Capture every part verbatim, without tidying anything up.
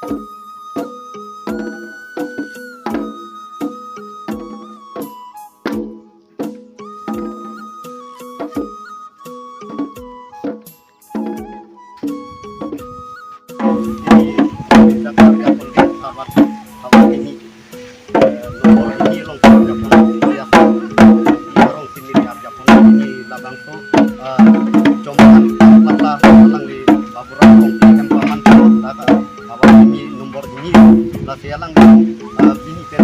Ini, ini daftar kapon di awat, awat ini. Eh, nomor ini along kapon di apa? Arong sini di apa? Ini labangso, eh, Chomkan Lapla alangli Baburam Rongpi hem paman ko, tata awat ini nomor ini, lasi alangli, eh, pini pen,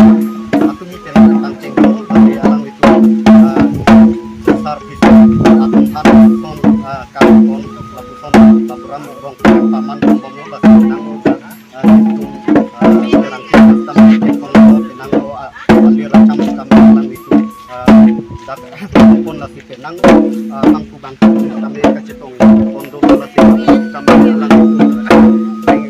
atumi pen tangcheng ko, lasi alanglitum, eh, service atum aphan son, eh, kapon, lapuson Baburam Rongpi hem paman ko bomlo, lasi nang, eh, itum, eh, nang sistem teknologi nang, eh, alir racham kami alanglitum, eh, dak pon lasi penang, eh, bangku bangku kami kachetong pon do lasi kami alanglitum, eh,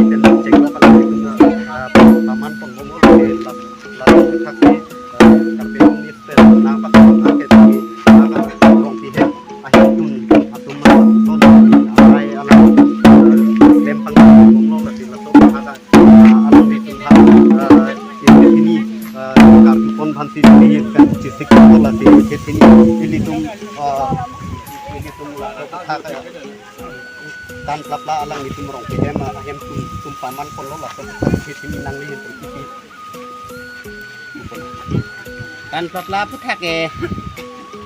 penang chenglok alanglitum, eh, paman pon bomlo lasi, lasi, lasi thaksi, eh, Karbi Minister nang pakai pakai kami, eh, Rongpi hem ahem tun atum, eh, son, eh, alang, eh, lempang bomlo lasi laso pahaga, eh, alanglitum ha, eh, ini, eh, karbi pon aphan si ini kan chisik ko lasi ini ilitum, eh, ilitum la, eh, Kanplapla alanglitum Rongpi hem, eh, hem tun, tum paman ponlo laso ini nangli hem tun isi. Kanplapla aphuthak ke.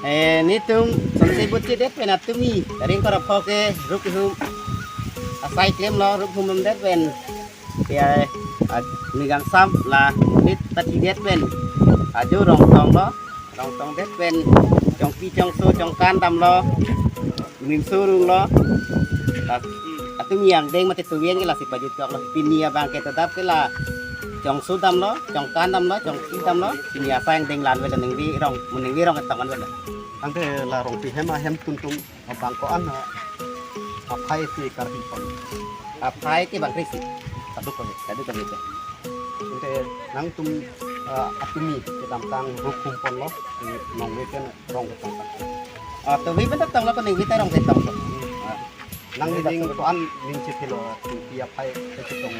Eh, netum sonsi buchi det pen atumi, ring kora pho ke rukhum asai klemlo, rukhum det pen. Ya, ah, nigang sam la nit tati det pen. Ajo Rongtong lo, Rongtong det pen. Chongpi chongso chongkan damlo. Nimso runglo. Atumi angdeng mate tuvian ke lasi pajut choklo. Pini abang ke tadap ke la chongso damlo, chongkan damlo, chongpi damlo. Pini asai angdeng la-an velo, ningve rong, ningve rong etong an velo. Ante la Rongpi hem ahem tun tum abang ko-an, eh, aphai si Karbi pon. Aphai ke bang krisi. Kaduk kami. Kaduk kami ke. Ante nangtum, eh, atumi kedamtang rukhum ponlo, nong veken rong ketong. Ah, tuvi pen tonglo, ko ningve ta rong ketong. Ah. Nangli ning ko-an ning chithilo, pi aphai kachetong.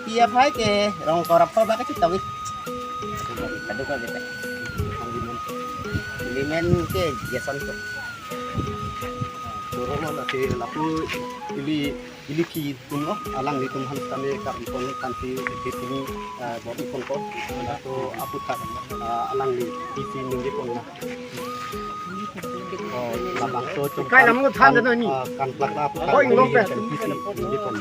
Pi aphai ke rong kora pho ba kachetong. Kaduk kami ke. Nangli men. Nangli men ke Jason ko. Toro lo lasi lapu ili, ili phi tumlo, alanglitum han kami karbi pon kansi pini, eh, bor-i pon ko. Laso aphuthak, eh, alangli isi ningje pon na. Oh, labangso Chomkan, kai lam lo than kan, na ni. Eh, Kanplapla aphuthak. Oh, inglo pe. Isi ningje pon.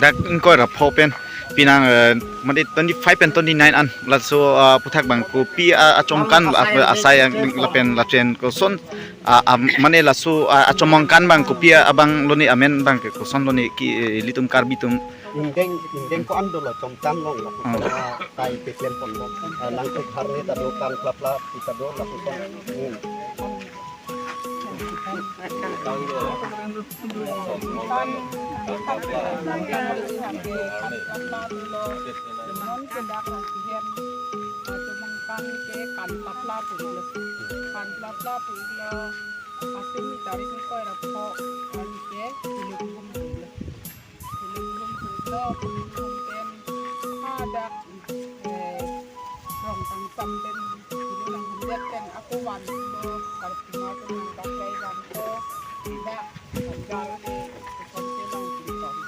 Dak ingkoi ra pho pen penang, eh, mane twenty-five pen twenty-nine an laso, ah, aphuthak bang kopi, ah, achomkan, ah, asai angdeng lapen lachen koson, ah, ah, mane laso, ah, achomkan bang kopi, ah, abang lone amen bang ke koson lone ke, eh, ilitum Karbi atum. Ingdeng, ingdeng ko-an dolo Chomkan along lapuson, hmm, ah, kai peklem ponlo. Ah, nangtum harne ta do, Kanplapla ta do lapuson. Hmm. Kanplapla pu iklo. Kanplapla pu iklo. Atumi tarik ingkoi ra pho, anke Hulunghum pu iklo. Hulunghum pu iklo, Hulunghum pen hadak, eh, rong kangsam pen, Hulunghum det pen ako vanlo, karpima ko nang pakai vanlo, dak, gal de, konte long pintong.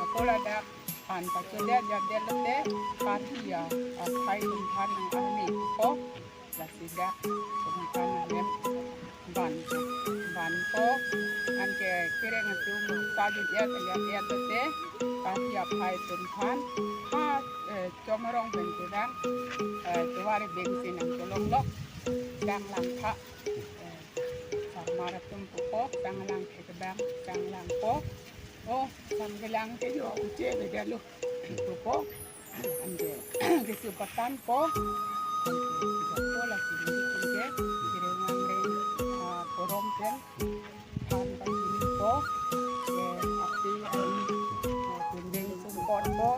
Ako ladak, pan pachodet, jatdet lote, parhi aphai atum aphan nang arni ko, lasi dak, Chomkan ahem, van, van ko, anke kereng atum, sajut et, et, et lote, parhi aphai atum aphan, ha, eh, Chomrong pen kedang, eh, tovar bengsi nang cholonglok, dang langtha, eh, sarmar atum pupo, dang langtha kedang, dang langpo, oh, dang kelang ke yo, uche bedalo, pupo, anke, kesu patan po, anke, japo lasi, anke, kereng nang reng, ah, porom pen, Than pachini po, eh, api, eh, pindeng sumpot po,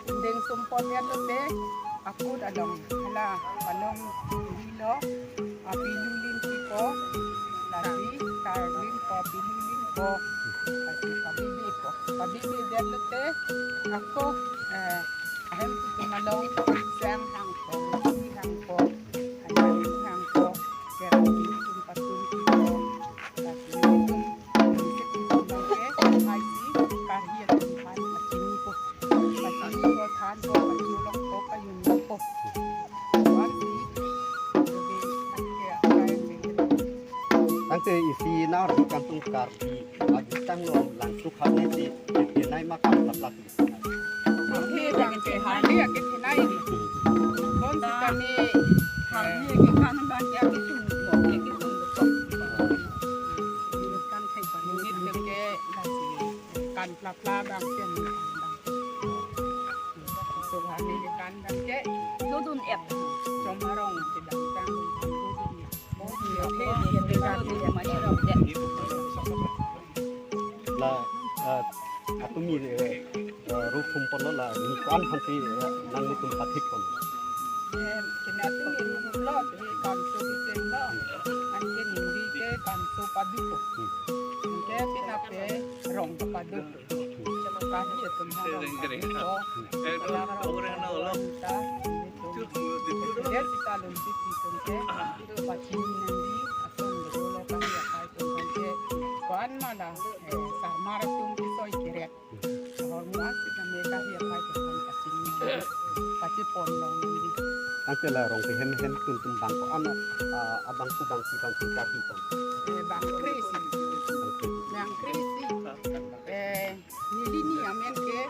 pindeng sumpot ya lote, Akut along hala palong hilo, apilu lin pipo, lasi karlin po, pilu lin po, lasi pabibi po. Pabibi det lote, ako, eh, ahem tutu malong, sang hang po, si hang po, ayang hang po, kerang tum patum pipo, lasi tum, tum si tum bangke, ai si, karhi atum han, achini po. Pachini po, than po, pachulong po, payun po. Wan si, jadi, anke, akai, anke. Tangte isi na ri kangtung karbi, agi tanglo lang sukha ne si, thenei ma kam laplap. He, tangte, ha, he, agi thenei ni. Kon si kami, ha, he, agi kan bang, agi tung, agi tung, kan thai bang. Nit ke, kan plapla bang, pen, bang. So, kami ke kan bang ke, dodun ep. Chom arong ke dang dang, dodun ep. Oh, iya, iya, iya, iya, iya, iya. La, eh, atumi, eh, eh, rup hum ponlo la, ni kan hanti, eh, nanglitum pathik pon. Eh, kena atumi rup lo, jadi kan so bikin lo. Anke ningdi ke kan so padu po. Hmm. Anke pinape rong padu po. Karhi atum ha rong padu po. Kala rong padu ta, dia sita lun siti tum ke, pachini nangdi, atum dolo karhi akai tum ke, ko-an ma la, eh, sarmar atum kesoi keret. Hormu an sita me karhi akai tum pachini nangdi, pachipon long nangdi. Tangte la rong ke hem hem tum tum bang ko-an, ah, abang ku bang si bang si karhi pon. Eh, bang kre si. Bang kre. Bang kre si. Eh, neli ni amen ke,